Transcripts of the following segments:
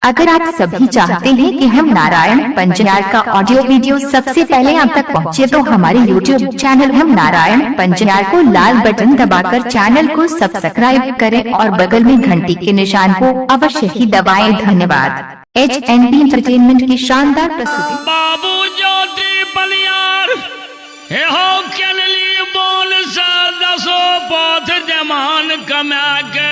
अगर आप सभी चाहते हैं कि हम नारायण पंजयार का ऑडियो वीडियो सबसे पहले आप तक पहुंचे तो हमारे YouTube channel हम नारायण पंजयार को लाल बटन दबाकर चैनल को सब्सक्राइब करें और बगल में घंटी के निशान को अवश्य ही दबाएं। धन्यवाद। HNB entertainment की शानदार प्रस्तुति। बाबू ज्योति बलियार हे हो केनली बोल से दसो पथ जमान कमा के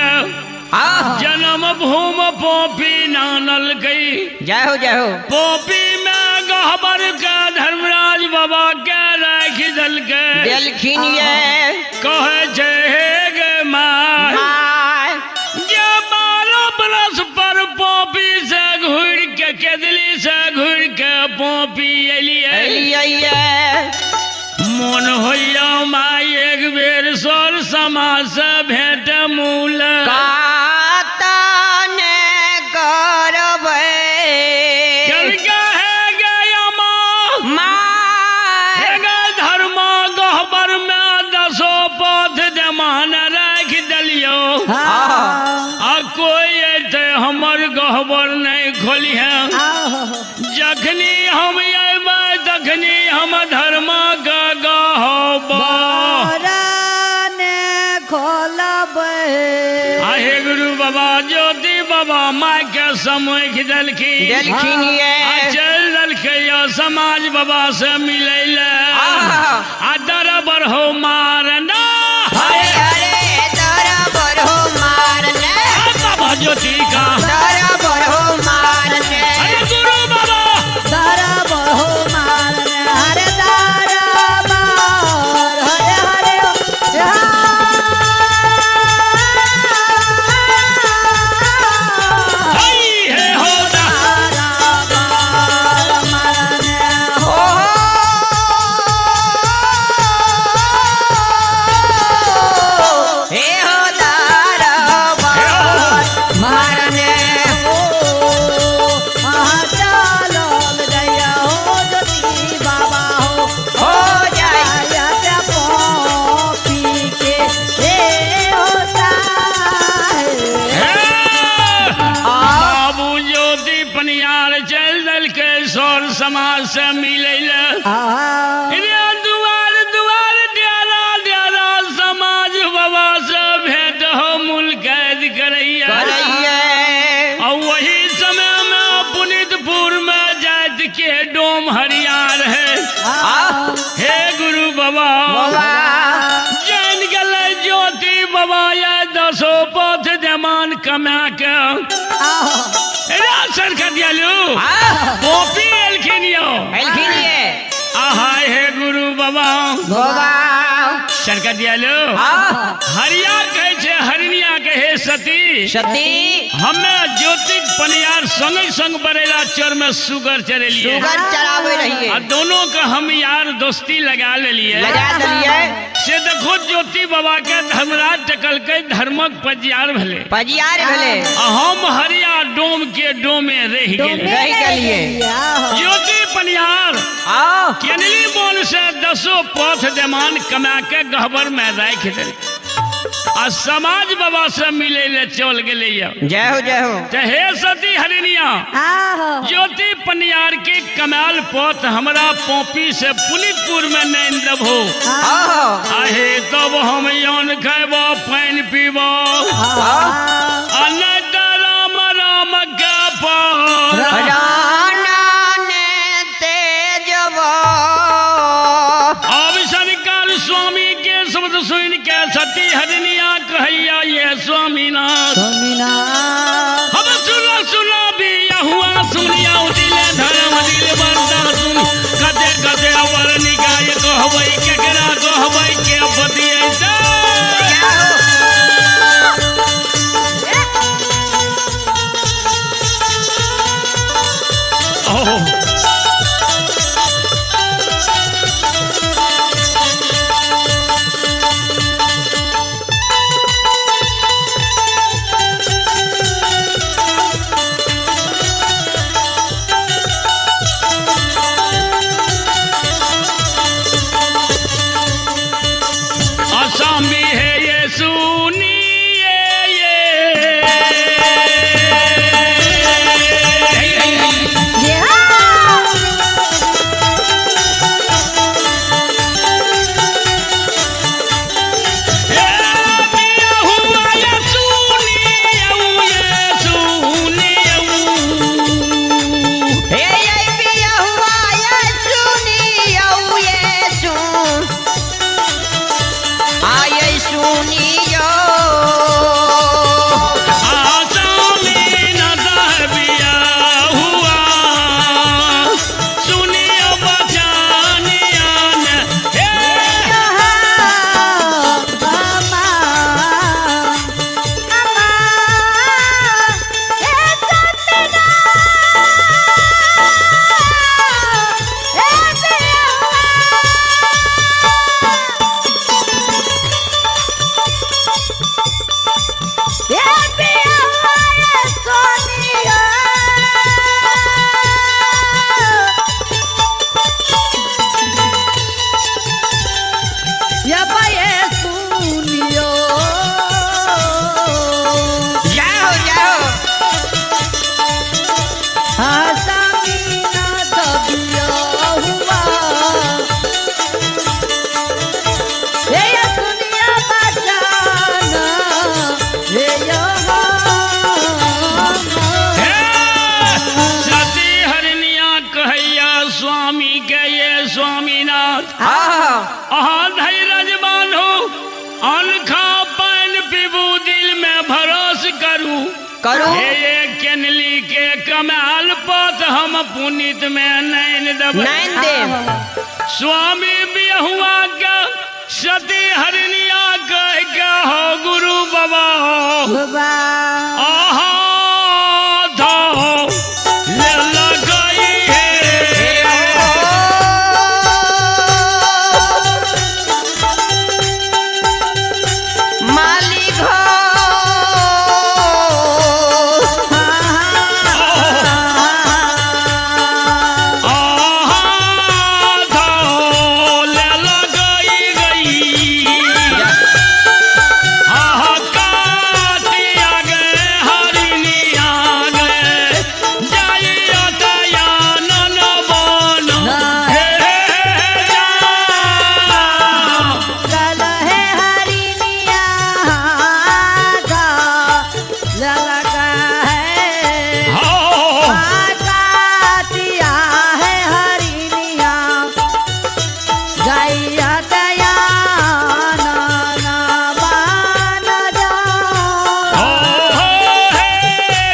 जन्म भूम पोपी नानल गई। जय हो जय हो। पोपी में गहबर के धर्मराज बाबा के राख दल के देलखिन ये कहे छे हे गे माय my जे 12 बरस पर पोपी से घुर के केदली से घुर के पोपी एलिए एलियै ये मन होइया माय एक बेर सर समाज से भेंट मूल कातने करबै चल हे गया माँ my हे गे धर्म गहबर में दसो पथ जमान राखि देलियो आ कोई एते हमर गहबर नहीं खोली है। जखनी हम अयबै तखनी हम धर्म के गहबर आहे गुरु बाबा ज्योति बाबा माय के समझ देलखिन देलखिन ये आ चल देलकै यो समाज बाबा से मिलै ले आ दरबर हो मारना हरे हरे दरबर हो मारने बाबा ज्योति का दरबर हो मारने अरे गुरु बाबा हई हे हो दा ओहो हे हो दरबर मारने हो जाए हे बाबू ज्योति पनियार चल देलकै सौर समाज से मिलै ले रे दुआर दुआर डेरा डेरा समाज बाबा से भेंट हो मुल कैद करैया करैये और वही समय में पुनितपुर में जात के डोम हरियार है। हे गुरु बाबा बाबा जान गले ज्योति बाबा ये दसो पथ जमान कमा के सर कर दियालू पोपी एलखिन यो एलखिन ये आहा हे गुरु बाबा बाबा सर कर दियालू हरिया कहे छे हरिणिया के हे सती सती हमें ज्योतिक पनियार संगे संग बरेला चोर में सुगर चरेलिए सुगर चरावे रहिए आ दोनों का हम यार दोस्ती लगा लेलिए लगा देलिए से देखो ज्योति बाबा के धर्मराज टकल के धर्मक पजियार भेले पजियार भेले आ हम हरिया डोम के डोमे रह गेले रह गेलिए ज्योति पनियार आओ केनली बोल से दसो पथ जमान कमा के गहबर में राखि देल आ समाज बाबा से मिले ले चल गेले जय हो जय हो। तो हे सती हरिणिया ज्योति पनियार के कमाल पोत हमरा पोपी से पुनितपुर में नहीं देबो आओ आहे तब हम यौन खेबो पानि पीबो आ नहीं तो राम राम के पार राना ने तेजवा अब सरकार स्वामी के शब्द सुन के सती हरिणिया कहैया ये स्वामीनाथ हम सुना सुना भी हुआ सुनिया दिले धर्म दिल बरदा सुन कदे कदे अवर निकाय कहबै केकरा कहबै के पति ऐसा ओह आहो अहाँ धैर्य बान्हू, अन्न खा पानि पीबू, दिल में भरोस करू करू। हे केनली के कमाल पत हम पुनीत में नैन देबै। नैन देव। स्वामी बिहुआ के सती हरनिया कह के हो गुरु बाबा बाबा आहा धो ले लगई है। मालिक हो। आहा धो ले लगई गई। आहा कातिया गे हरिनिया गे जाइयो तया नन बन हे जा। कल है हरिनिया का ललका है। हो कातिया है हरिनिया जैया दया नाना बान जा। हो हे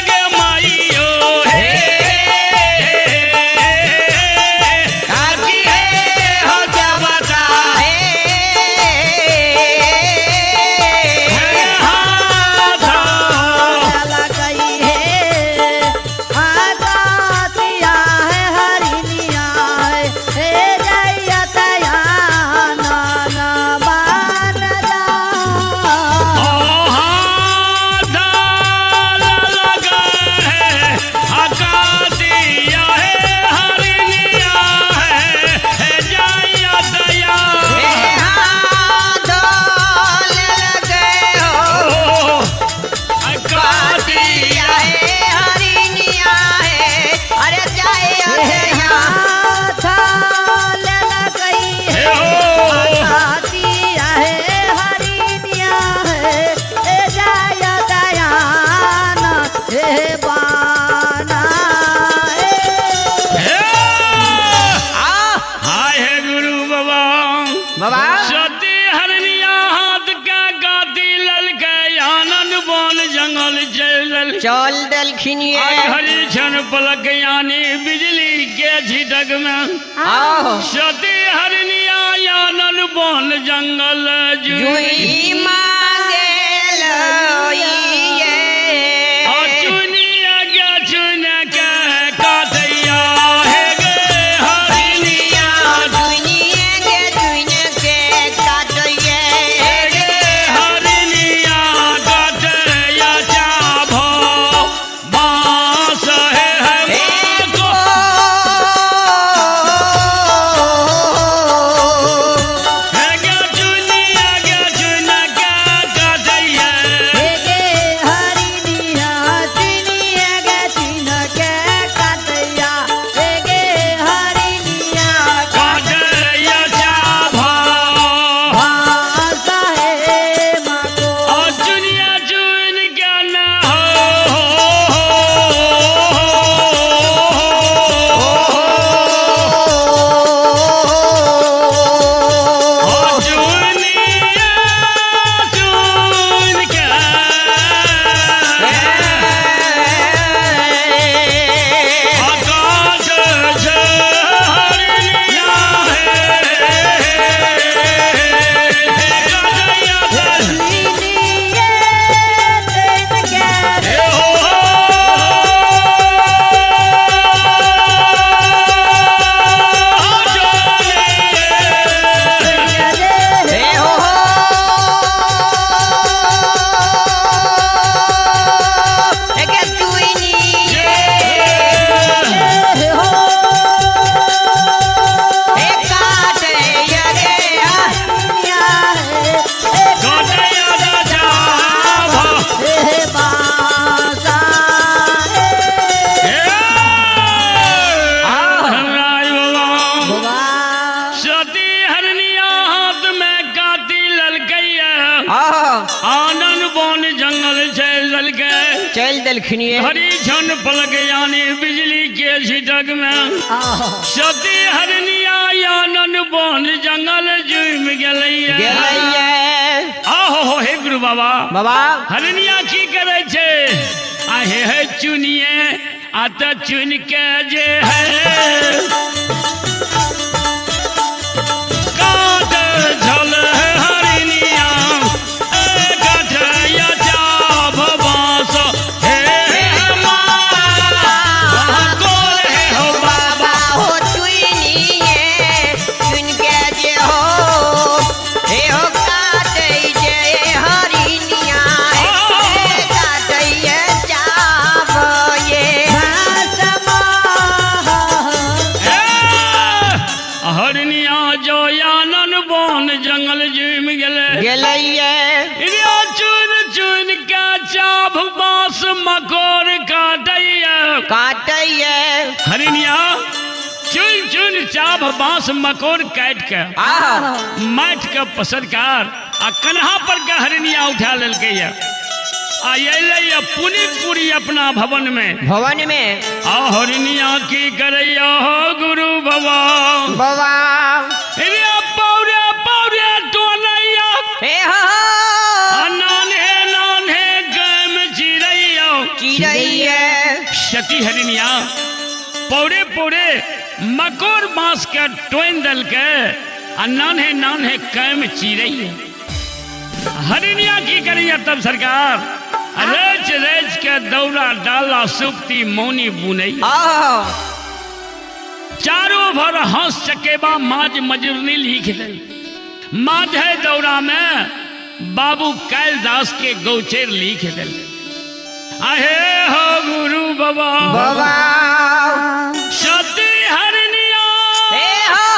गे माइयो हे काकी है हो जबता है। हाथ लगई है आकातिया है हरिनिया है हे जैया दया नाना बान जा। हे हाथ लगे हो। कातिया है हरिनिया है अरे जाए अजया। आ बाबा सती हरनिया हाथ के गाती ललके आनंद बन जंगल चल चल देलखिन ये। आई हरी क्षण पलक यानी बिजली के झिटक में आहो सती हरनिया आनंद बन जंगल जुई जुई मांगे लइये। चुनिया गे चुन के काटैया हे गे हरिनिया जुइनिए गे जुइन के काटइये हे गे हरिनिया काटैया चाभो बांस हे हे हे गो। हे गे चुनिया गे चुन के केलखिन ये? हरी छन पलक यानी बिजली के छिटक में सती हरनिया यानन बन जंगल जुम गेलैया। गेलैया। आहो हो हे गुरु बाबा। बाबा हरनिया की करे छे? आहे हे चुनिए आ त चुन के जे है काट झल है हरनिया ए काटया चाभ बांस हे माँ कोल हे हो बाबा। बाबा हो चुनिए चुन के जे हो हे हो काटै जे हरिनिया हे काटै चाब ये। ए, हरनिया जो यानन बन जंगल जुम गेले गेलैया। इरिया चुन चुन के चाभ बांस मकोर काटैया। काटैया। हरिनिया चुन चुन चाभ बांस मकोर काट के आह माटि के पसरकार आ कन्हा पर के हरिनिया उठा लेलकै ये आ अयलै पुनीतपुरी अपना भवन में। भवन में आ हरिनिया की करैया हो गुरु बाबा। बाबा इरिया पौरे पौरे टोलैया हे हो आ नान्हे नान्हे गम चिड़ैया। चिड़ैया। सती हरिनिया पौरे पौरे मकोर बांस के टोइन दलके आ नान्हे नान्हे कैम चिड़ैया। हरिनिया की करिया तब सरकार रेच रेच के दौरा डाला सुक्ति मौनी बुनई आह चारों भर हंस चकेबा माज मजूरनी लिख दे माज है दौरा में बाबू कैलदास के गौचेर लिख दे। आहे हो गुरु बाबा। बाबा सती हरनिया हे हो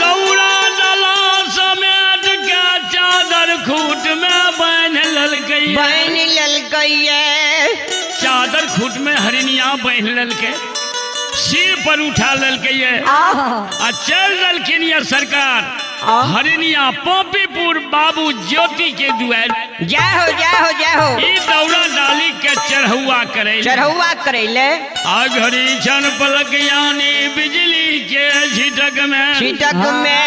दौरा डाला समेट के चादर खूट में बांध ललकै। बन ललकैया। चादर खूट में हरिनिया बांध ललकै सिर पर उठा ललकै ये आ चल दलखिन ये सरकार हरिनिया पोपीपुर बाबू ज्योति के दुआर। जय हो जय हो जय हो। ई दौरा डाली के चढ़ुआ करे चढ़ौआ करैले। आ घड़ी छन पलक यानी बिजली के झिटक में छिटक में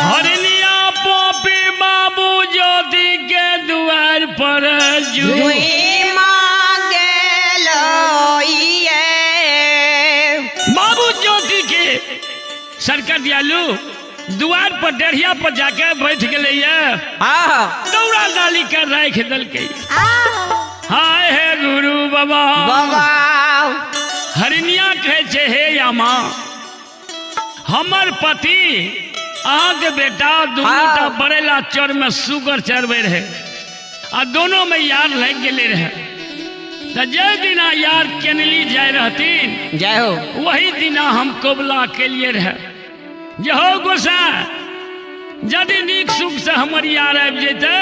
हरिनिया पोपी बाबू ज्योति के दुआर पर जू जुई मांगे लोइये। बाबू ज्योति के सरकार दयालु दुआर पर डेढ़िया पर जाके बैठ गेलै ये आह दौरा डाली के राख देलकै। हाय हे गुरु बाबा। बाबा हरिनिया कहै छै हे यामा हमर पति अहाँके बेटा दुनूटा बड़ेला चर में सुगर चरबै रहे आ दोनों में यार लागि गेलै रहे तऽ जे दिना यार केनली जाय रहथिन जय हो वही दिना हम कबुला केलिए रहे जे हो गोसा यदि नीक सुख से हमर यार आबि जेतै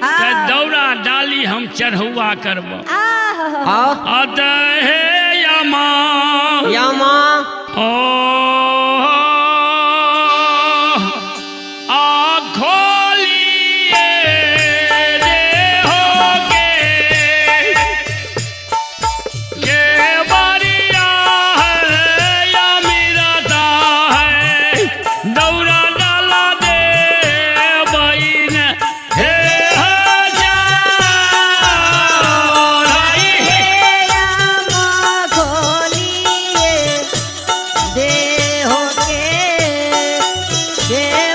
तऽ दौरा डाली हम चढ़ौआ करब। आह आ तऽ हे यामा यामा ओ आ खोलिए रे हो के के बारिया है या मिरता है दौरा डाला दे बइन हे हजार हे रामा खोलिए देहो के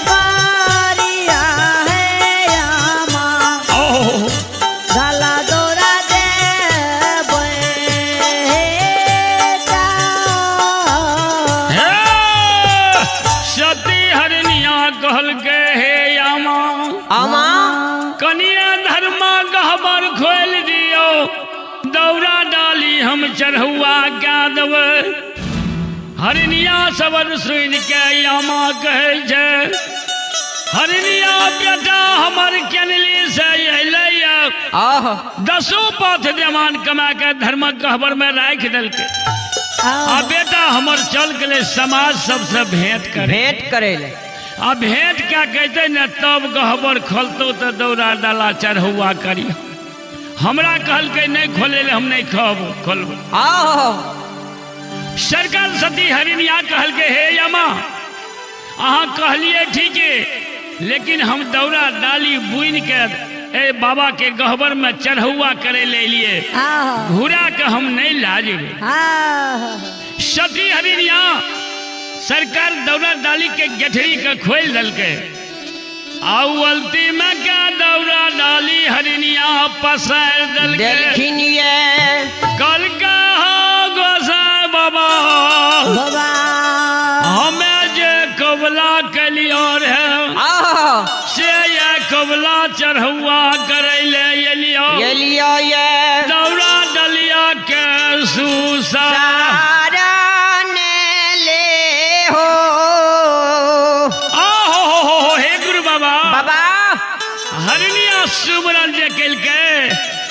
बारिया है रामा ओ डाला दौरा दे हे सती हरनिया कहलकै हे यामा आमा कनिया धर्मा गहबर खोलि दियौ दौरा डाली हम चढ़ौआ कै देबै। हरनिया शब्द सुनि के यामा कहै छै हरनिया बेटा हमर केनली से अयलै आह दसो पथ देवान कमा के धर्मक गहबर में राखि देलकै आ बेटा हमर चल गेलै समाज सबसे भेंट करे भेंट करैले। आ भेंट क्या कहते न तब गहबर खोलतो तो दौरा डाला चढ़ौआ करी। हमरा कहलकै नहीं खोले ले, हम नहीं खोलबो। आहो। सरकार सती हरिणिया कहलकै हे यमा, अहाँ कहलिए ठीक है, लेकिन हम दौरा डाली बुनि के ए बाबा के गहबर में चढ़ौआ करे ले लिए, घुरा के हम नहीं ला जेबै। सती हरिणिया सरकार दौरा डाली के गठरी के खोल दलकै, आउ अलती में के दौरा डाली हरिणिया पसार दलकै। देलखिन ये। कल का हो गोसाई बाबा, बाबा हमें जे कबला कलियो रहे आहो। से ये कबला चढ़ौआ करे ले एलियो, एलियो ये। दौरा डलिया के सूसा सारा ने ले हो। आहो हो हो हो, हे गुरु बाबा। बाबा। हरिणिया सुमरन जे केलकै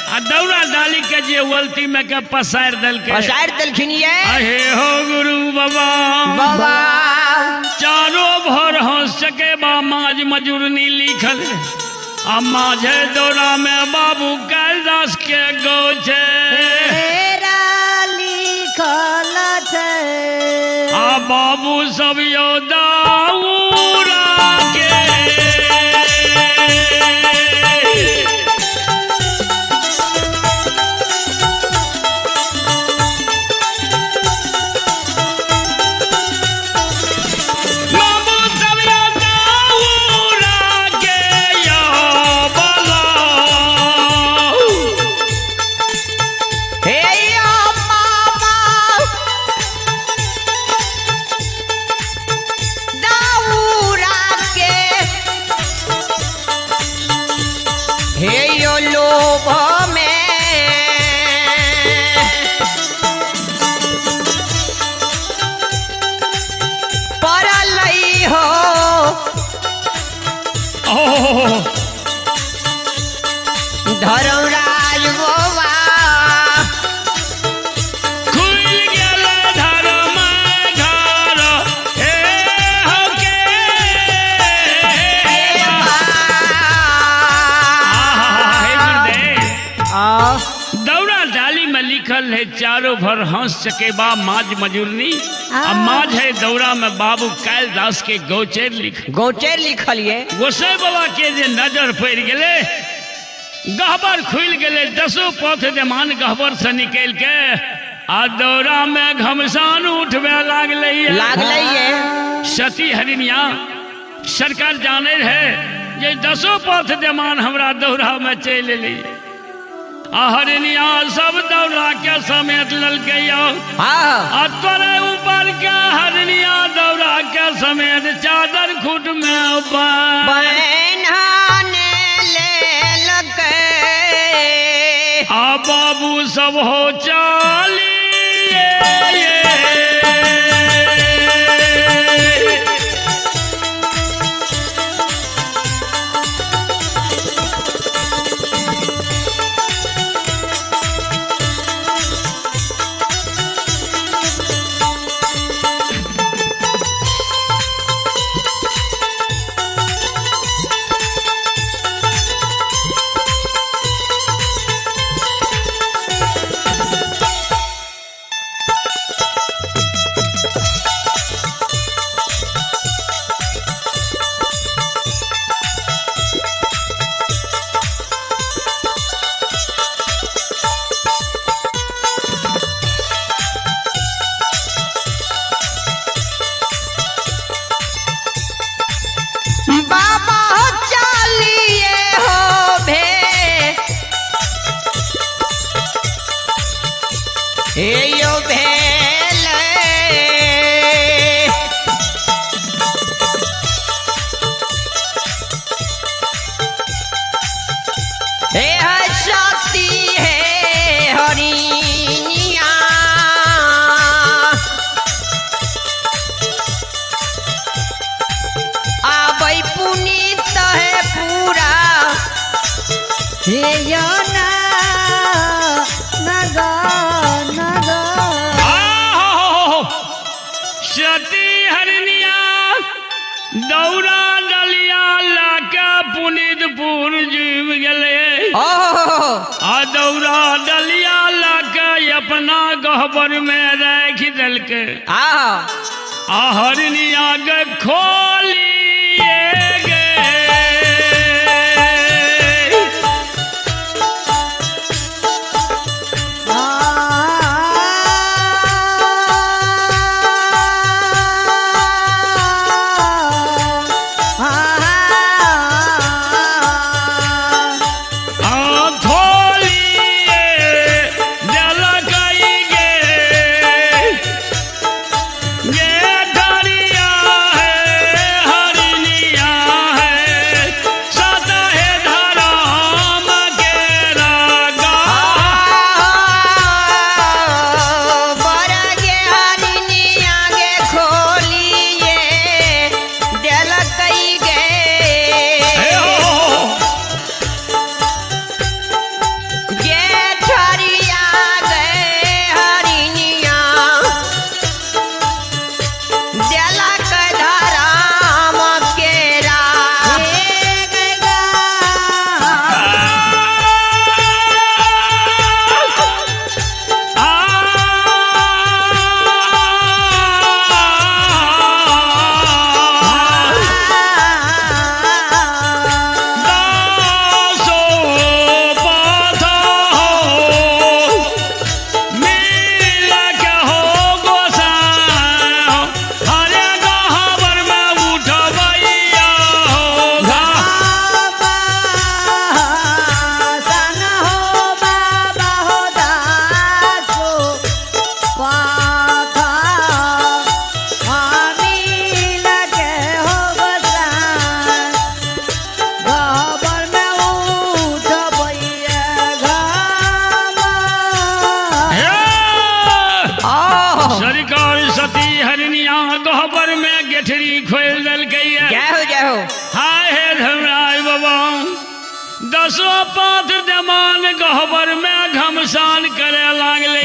आ दौरा डाली के जे वलती में के पसार दलकै, पसार देलखिन ये। अहे हो गुरु बाबा। बाबा। चारो भर हंस सके बा माज मजूरनी लिखल, आ माझे दौरा में बाबू कालिदास के गौछे लिखल छै, आ बाबू सब यो दाऊरा के। बाबू सब यो दाऊरा के यो बोलो। हे यो बाबा दाऊरा के, हे यो लोभ में पड़लै हो। ओहो। धर्मराज बाबा। खुल गेल धर्म घर हे हो के। आहा, हे गुरुदेव। दौरा डाली में लिखल है चारों भर हंस सके बा माज मजूरनी, आ माज है दौरा में बाबू कालिदास के गौचर लिख, गौचर लिखल ये। गोसाई बाबा के जे नजर पड़ गेले, गहबर खुल गेले, दसो पथ देमान गहबर से निकल के आ दौरा में घमसान उठबे लागले। लागलै ये। सती हरिणिया सरकार जाने है जे दसो पथ देमान हमरा दौरा में चलि एलै, आ हरिणिया सब दौरा के समेट लेलकै। हाँ। आ तोरे ऊपर के हरिणिया दौरा के समेत चादर खूट में बहनाने लेलकै। आ बाबू सब हो चालिए। बाबा चलिए हो भे, हे यो भेल। हे सती हे हरिणिया, आबै पुनीत है पूरा। हे यो ना नगा नगा। आहो, सती हरिणिया दौरा डलिया लाके पुनीतपुर अमृतपुर जुबि गेलै। ओहो। आ दौरा डलिया लऽ के अपना गहबर में राखि देलकै। आ आ हरनिया के खोलिए गे। आ खोलिए देलकै गे, गे धरिया है हरनिया है सदा है धराम के रागा। बर गे हरिनिया गे खोलिए देलकै गे। हे हो। गे ठरिया गे हरिनिया देलक धराम केरा। दासो पाथा हो मिल के हो गोसाई, हरे गहबर में उठबैया हो। हे! ओहो। सरकार सती हरनिया गहबर में गेठरी खोल देलकै। जय हो जय हो। हाय हे धर्मराज बाबा, दसो पाँच जमान गहबर में घमसान करे लागले।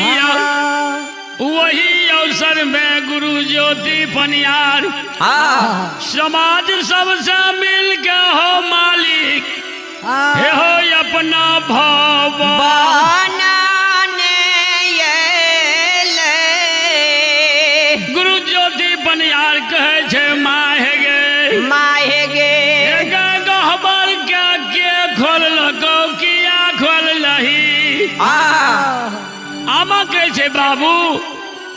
वही अवसर में गुरु ज्योति पनियार हाँ समाज सबसे मिल के हो मालिक हे हो अपना भाव बनाने ये गुरु ज्योति पनियार कहे छे माहे गे माहे गे। गहबर के के खोललकौ, किया खोललही? आ आमा कहै छै बाबू,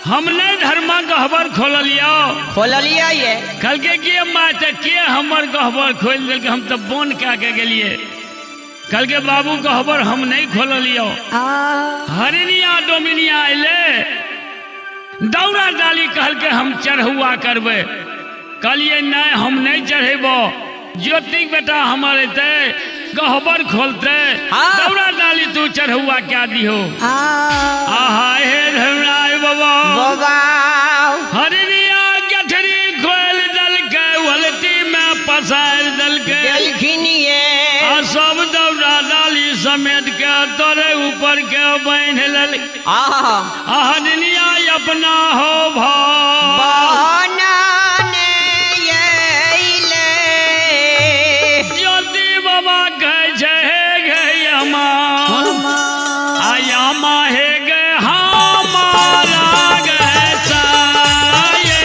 हम नहि धर्मा गहबर खोललियौ। खोललियै ये। कहलकै के माय, तऽ के हमर गहबर खोलि देलकै? हम तऽ बन कए के गेलियै। कहलकै बाबू, गहबर हम नहि खोललियौ, हरिनिया डोमिनिया अयलै, दौरा डाली कहलकै हम चढ़ौआ करबै। कहलियै नहि, हम नहि चढ़ेबो, ज्योतिक बेटा हमर एतै गहबर खोलतै। हाँ। दौरा डाली तू चढ़ौआ क्या दिहो। आहा हे धर्मराज बाबा, बाबा, हरिनिया गठरी खोलि देलकै, ओलती में पसारि देलकै। देलखिन ये। आ सब दौरा डाली समेट के तोरे ऊपर के बान्हि लेलकै। आ आ हरिनिया अपना हो भाव बनाने ये ज्योति बाबा कहै छै हे गे अमा, आयामा हे गे हमारा गे साये।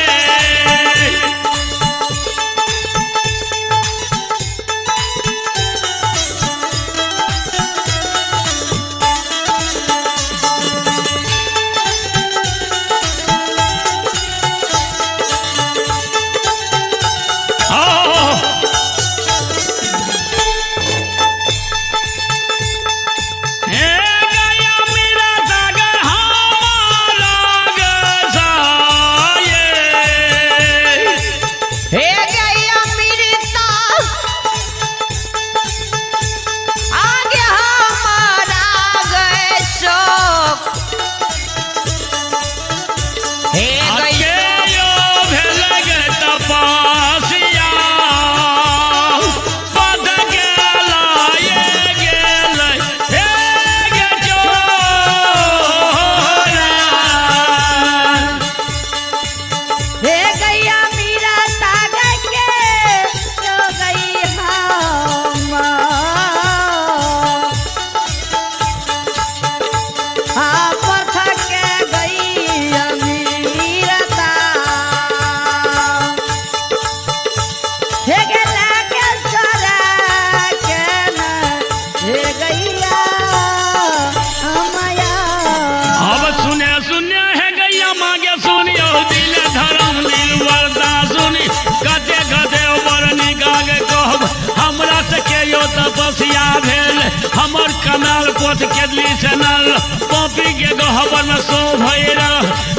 तपस्या भेल हमर कमाल पोथ केदली से नल पॉपी के गहबर में सो भैर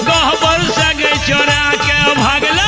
गहबर से गई चोरा के भागल।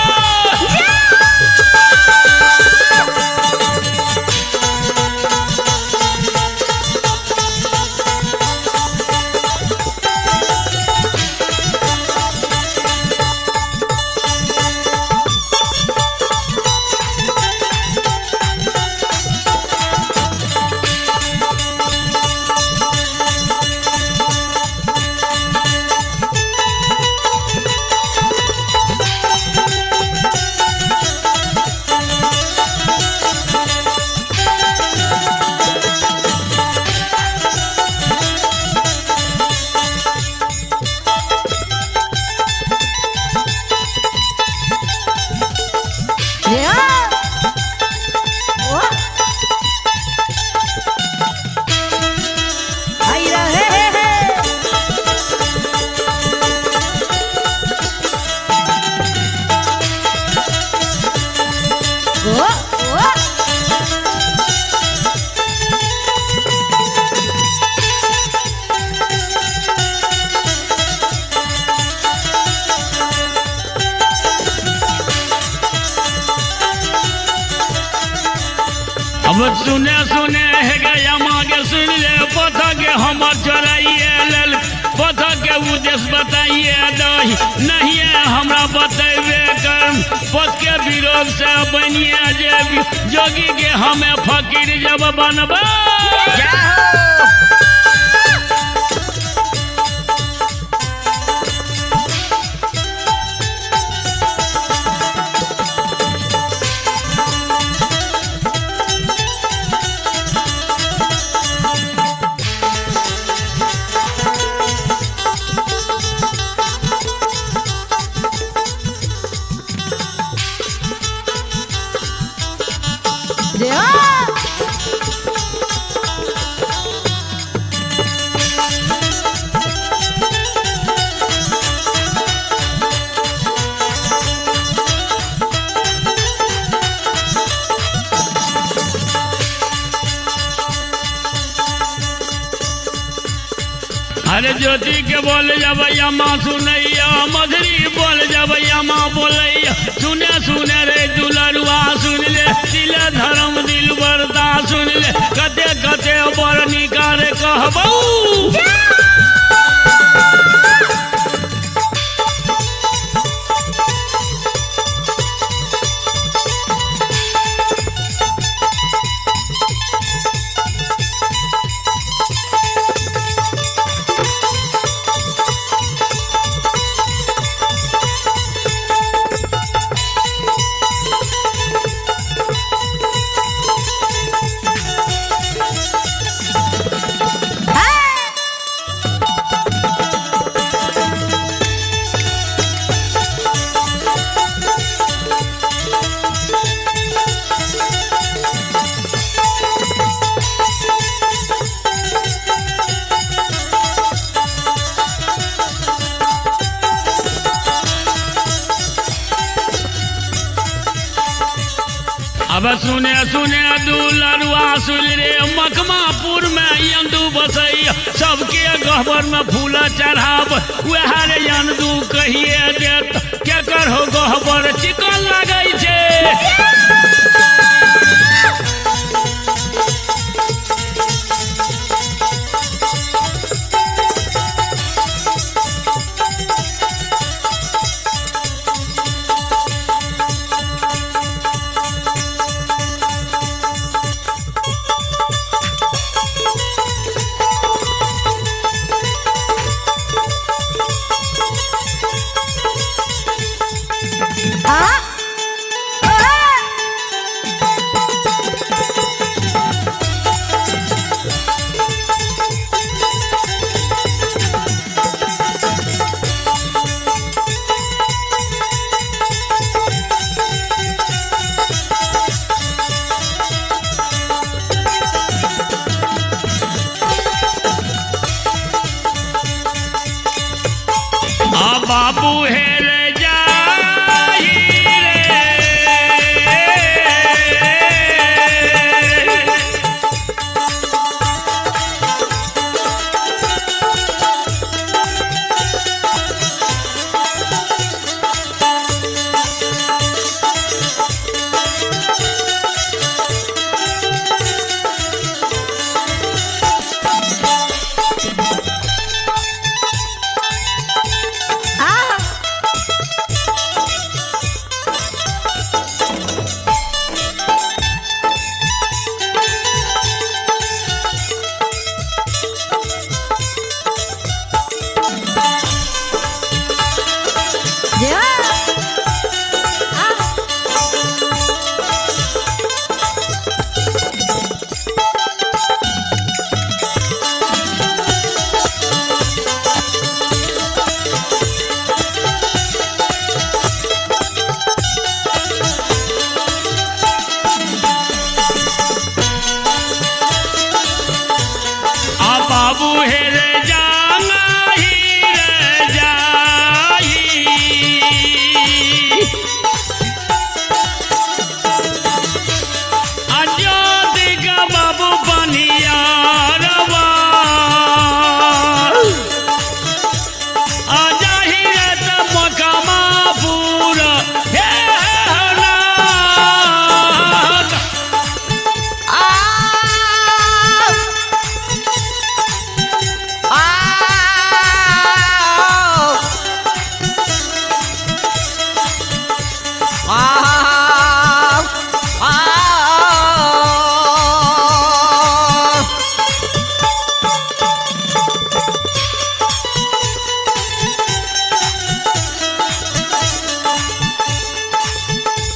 अब सुने सुने हे गया माँ के सुन ले पथ के हमर चोराइए लेल पथ के उद्देश्य बताइए दही नहीं हमरा बतेबे कर पथ के विरोध से बनिए जे जोगी के हमें फकीर जब बनबा। अरे ज्योति के बोल जबैया माँ सुनैया मधुरी बोल जबैया माँ बोलैया सुने सुने रे दुलरुआ सुन ले दिल धर्म दिल बरदा सुन ले कते कते बड़ निकार कहबऊ। अब सुने सुने दुलरुआ सुन रे मखमापुर में यंदू बसैया सबके गहबर में फूल चढ़ाब वएह रे यंदू कहिए देत के करहो गहबर चिकन लगै छै। बाबू हेल जाही रे। हे रे जाही रे जाही। ज्योति का बाबू पनियारवा आ जाही रे त मकमा पूरा हे नाथ।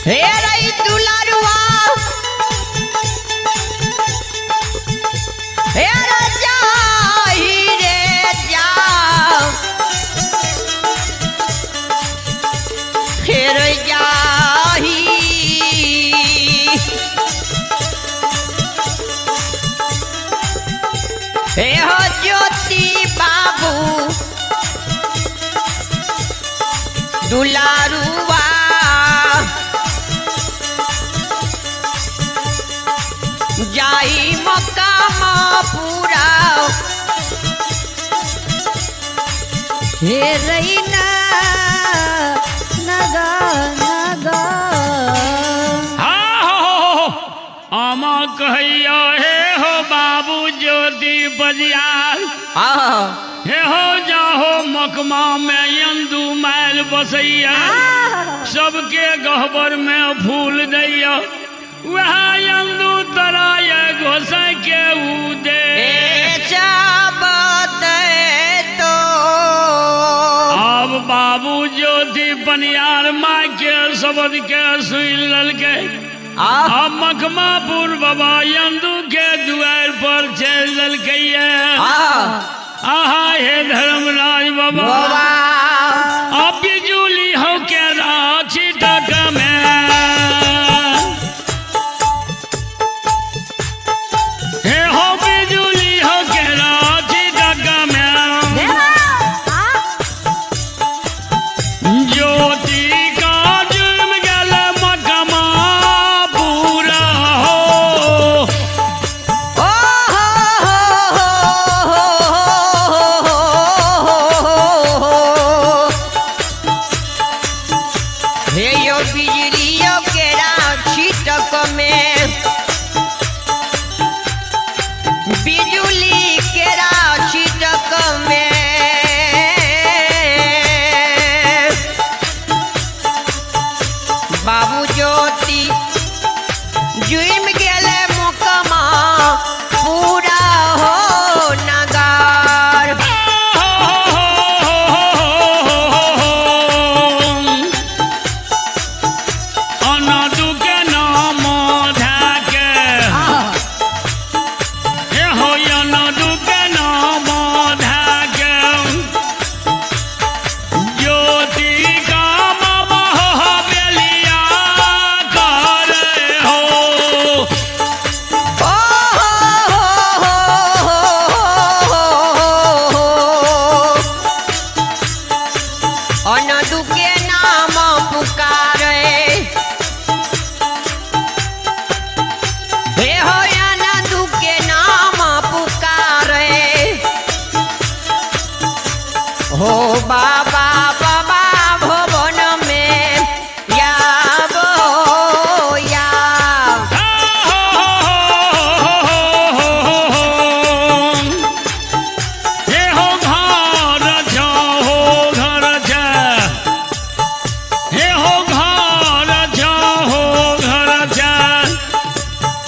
हे रई दुलारुआ, हे राजा ही रे जा, हे रे जाही। हे हो ज्योति बाबू दुलारुआ, जाई मकाम पूरा। हे रैना नगा नगा। हा हो हो हो आमा कहैया हे हो बाबू ज्योति बजियार हे हो जाहो मकमा में यंदू मैल बसैया, सबके गहबर में फूल दैया, वह यंदू तराय गोसाई के ऊ दे। तो अब बाबू ज्योति पनियार माँ के शब्द के सुन ललके। अब मखमापुर बाबा यंदू के दुआर पर चल ललके। आहा हे धर्मराज बाबा, अब बिजुली हो के राछी तक में, हे हो बिजुली हो के राछी तक में, ज्योति का जुर्म गल मकमा पूरा हो। ओ हो हो हो हो हो। हे यो बिजलियो के छिटक में, बिजुली के छिटक में, बाबू ज्योति जुइम गेले मोकमा पूरा हो नगार। अनादु के नाम धाके, हे हो अनादु के नाम धाके, ज्योति का बाबा हो बेलिया करे हो। ओ हो हो हो हो। अनदु के नाम पुकारे, हे हो अनदु के नाम पुकारे, हो बाबा बाबा भवन में याबो या। हे हो घर जाओ घर जा, हे हो घर जाओ घर जा,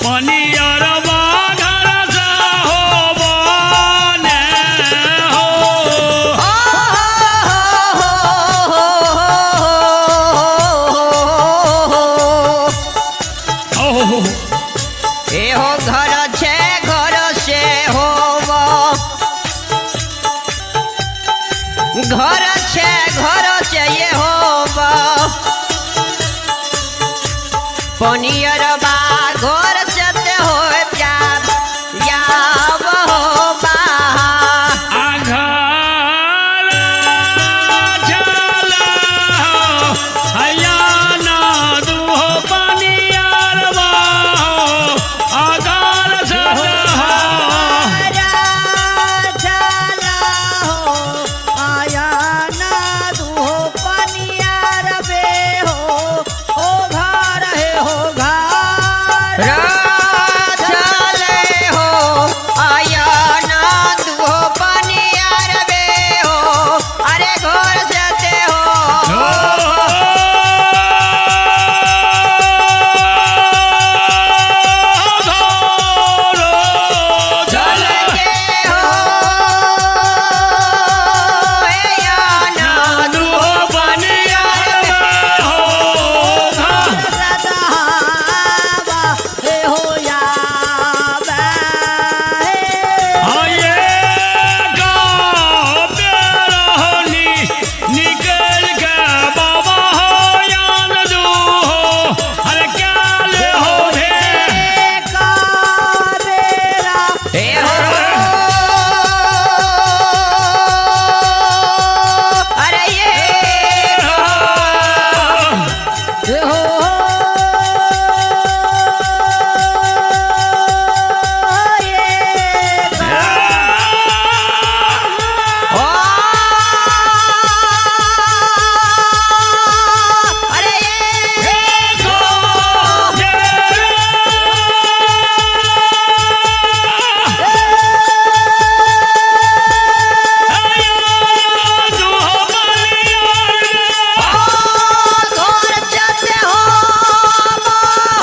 पनियरवा घर जा हो बने हो। ओ हो हो हो हो। ओ ए हो घर छे घर से होव, घर छे घर से ये होव, पनियरबा घर से ते हो जाब याब हो बा। निकल के बाबा हो यान दू हो अरे क्या ले हो भे हे हो अरे ये ओ अरे ये घर जाते हो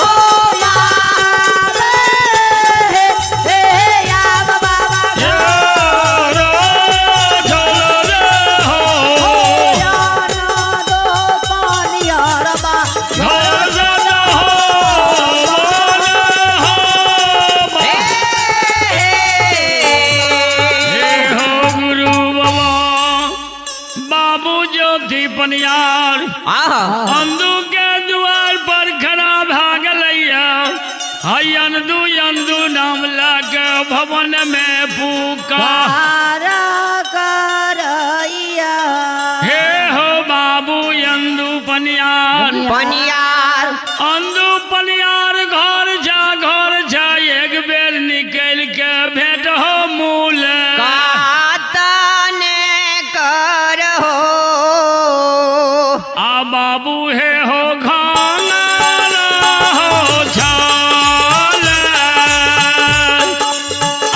हो बाबू ज्योति पनियार आहा अंदू के द्वार पर खड़ा भागलैया हई अंदू अंदू नाम लग भवन में पुका हे हो बाबू अंदू पनियार पनियार अंदू पनियार घर जा एक बेर निकल के भेंट हो मूल कातने कर हो आ बाबू हे हो घाना हो छाल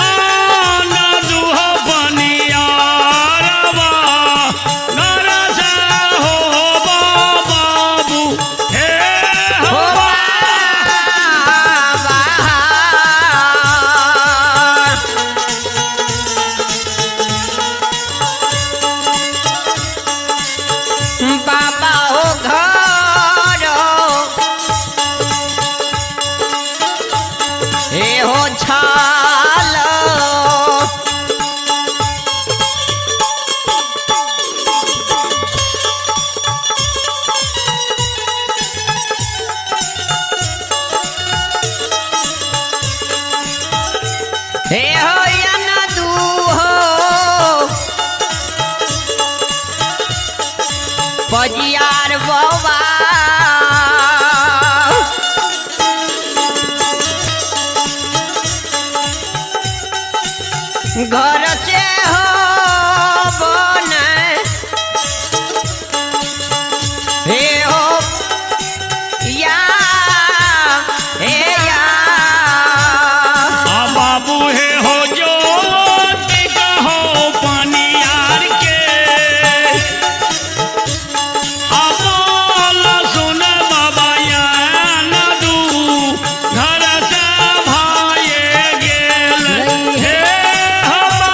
आना दुह पनियारवा घर से हो बाबू हे हो बाबा हो घर हे हो छाल हे हो यन दू हो पजियार बाबा घर से हो बन हे हो या हे या आ बाबू हे हो ज्योति कहो पनियार के आ बोल सुन बाबा या दू घर से भाए गेल हे हो बा।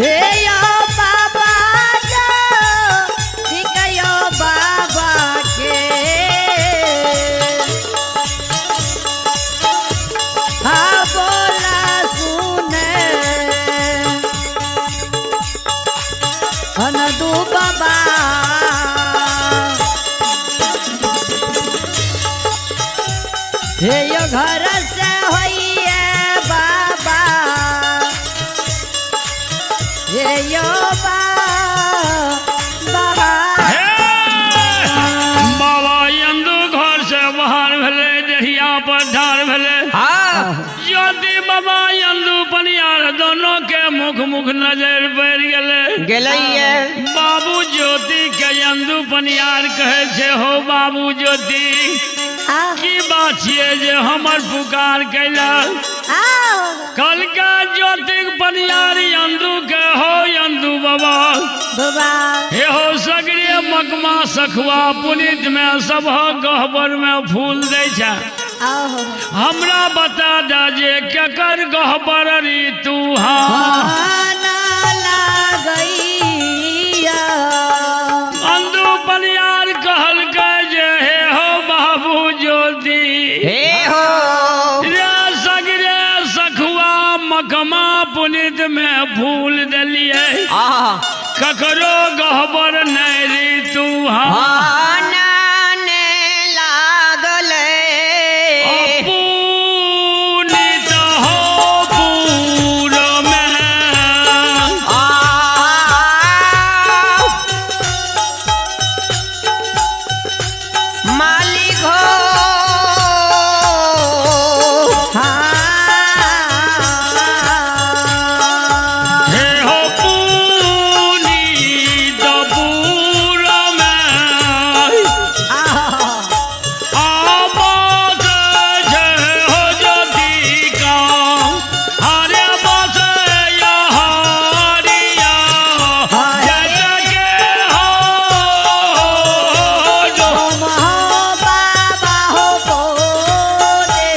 हे यो बाबा जो यो बाबा के हाँ बोला सुने अनदू बाबा हे यो घर से होइए बाबा हे यो बाबा हे बाबा यंदू घर से बाहर भेलै दहिया पर ढार भेलै हाँ ज्योति बाबा यंदू पनियार दोनों के मुख मुख नजर पड़ि गेलै गेलैये बाबू ज्योति के यंदू पनियार कहै छै हो बाबू ज्योति की बात छियै जे हमर पुकार कैलक कलका ज्योतिक पनियार यंदू सखुआ पुनीत में सब गहबर में फूल दै छै। आहो। हमरा बता दे जे केकर गहबर ऋतु हा। ना लागैया। अंदू बनियार कहलकै जे हे हो बाबू ज्योति, हे हो रे सगरे सखुआ मकमा पुनीत में फूल देलिए, आहा ककरो गहबर नहीं ऋतु हा। ने लागले। पुनीत हो पूर में आ मालिक हो। हाँ। हे हो पुनीत पूर में आहा। आबास छै हो ज्योति का, हरे बस हरिया जय के हो जो। तुम हो बाबा हो बोले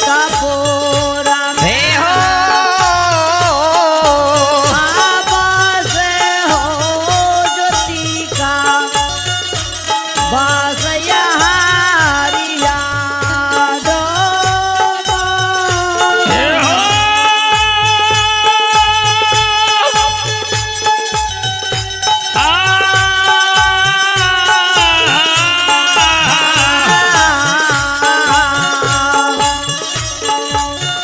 कपूरा हे में हो आवास हो ज्योति का बास हरिया दो। हे हो आ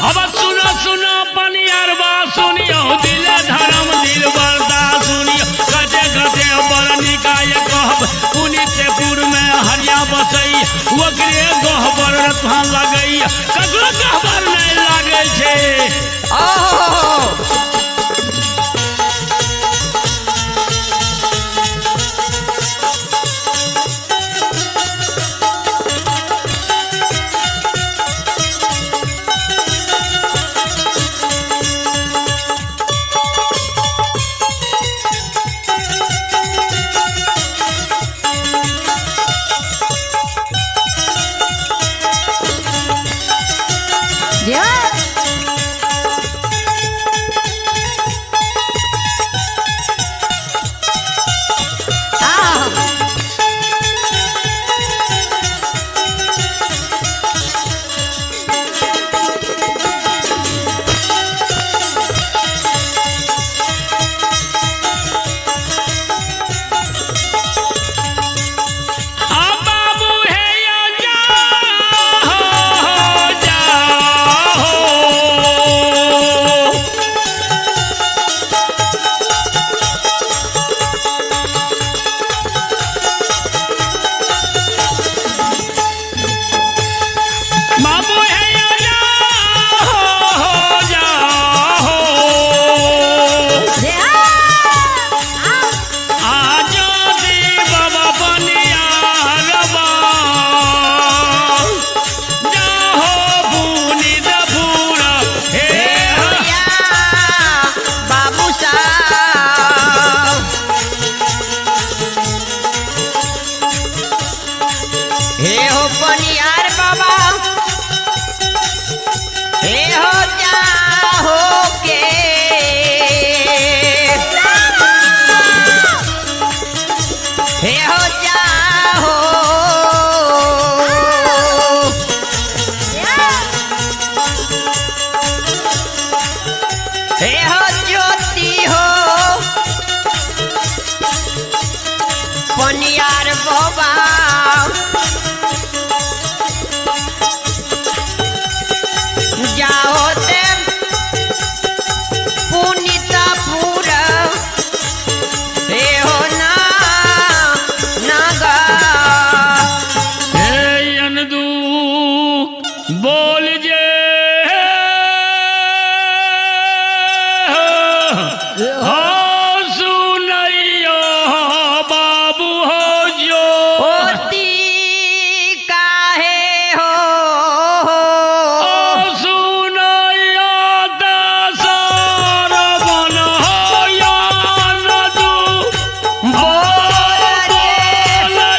अब सुनो सुनो पनियरवा सुनियो दिल धर्म दिल बरदा सुनियो कते कते बड़ निकाय कहब पुनीतपुर में हरिया बसई ओकरे गहबर रथा लगई, ककरो गहबर नहीं लागै छै। ओहो आ बाबू हे या जा हो जा हो। बाबू हे या जा हो जा हो। आजो दी बाबा बनियारबा जाहो पुनीत पूरा हे या बाबू साहब हे हो पनियार बाबा हे हो जाहो के हे हो जाहो हे हो ज्योति हो पनियार बाबा जाओ ते पुनीतपुर हे हो ना नागा हे अनदू बोल जे हो सुनैयो बाबू हो जो। होती काहे हो ओ सुनैयो दसर बन हो या नदू बोल रे। बोल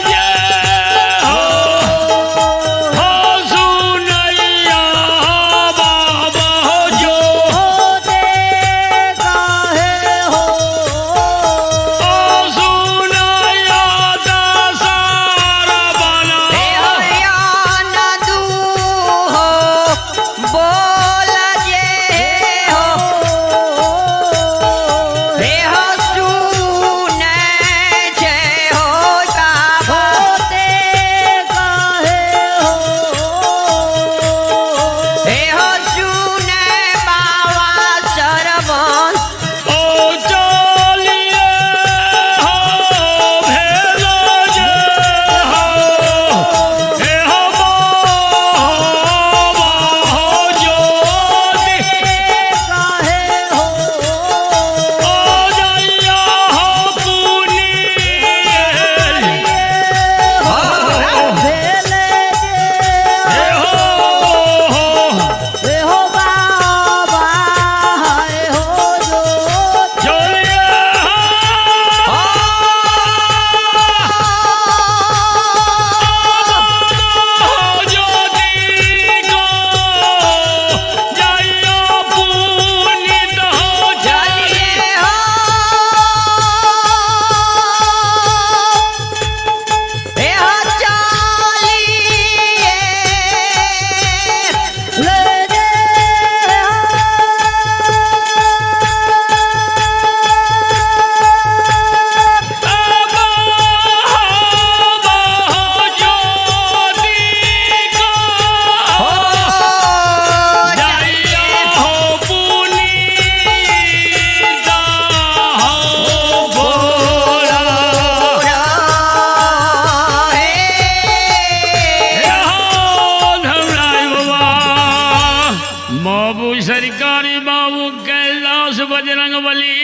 बजरंगबली।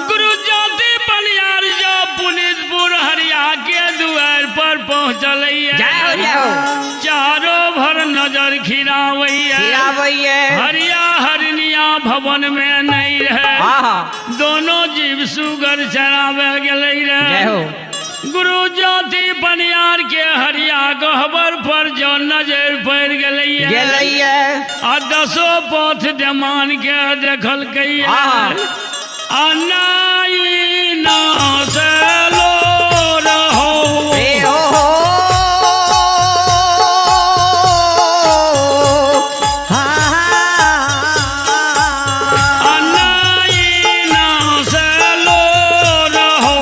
गुरु ज्योति बनियार जो पुलिसपुर हरिया के दुआर पर पहुँचल। जय हो जय हो। चारों भर नजर खिरावैया। हरिया हरनिया भवन में नहीं रहे। दोनों जीव सुगर चरावे गेलै जय हो। गुरु ज्योति बनियार के हरिया गहबर पर जो नजर पड़ गेलै आ दसो पथ देमान के देखलकै आ नाई ना से लो रहो। आ नाई ना से लो रहो।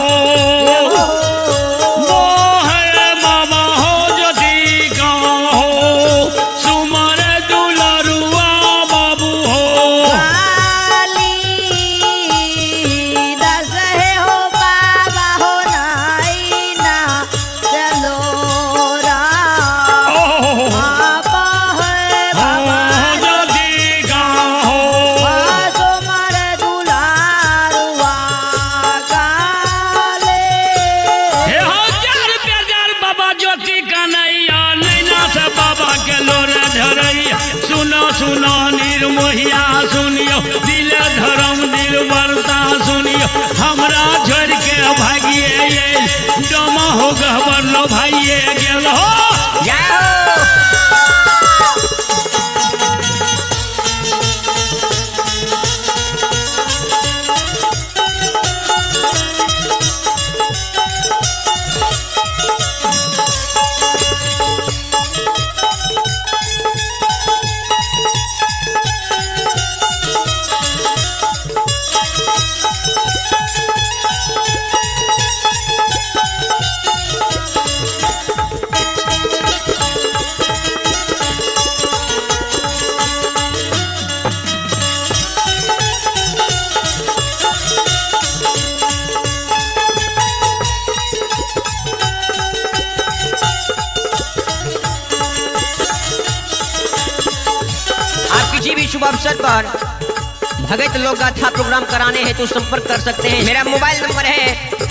मोहे बाबा हो ज्योति का हो सुमर दुलरुआ बाबू हो। हो बाबा हो नाई चलो ओ बाबा है बाबा ज्योति का हो। सुमर दुलारुआ काले। हे हजार बेजार बाबा ज्योति कन्हैया नैना से बाबा के लोर धरैया। सुनो सुनो निर्मोहिया सुनियो दिल धर्म दिल बरता सुनियो। हमरा छोड़ के भागिए आयल डोमा हो गहबर लो भाइये गेल हो। जय हो। आप किसी भी शुभ अवसर पर भगत लोक गाथा प्रोग्राम कराने हेतु संपर्क कर सकते हैं। मेरा मोबाइल नंबर है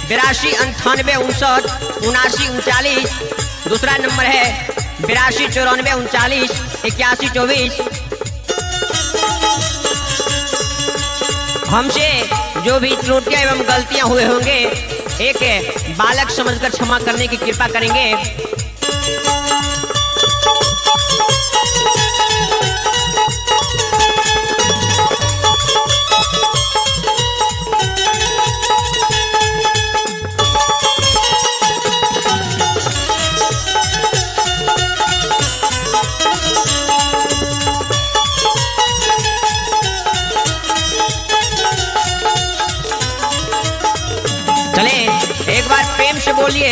82 98 59 79 39। दूसरा नंबर है 82 94 39 81 24। हमसे जो भी त्रुटियां एवं गलतियां हुए होंगे एक बालक समझकर क्षमा करने की कृपा करेंगे। चले एक बार प्रेम से बोलिए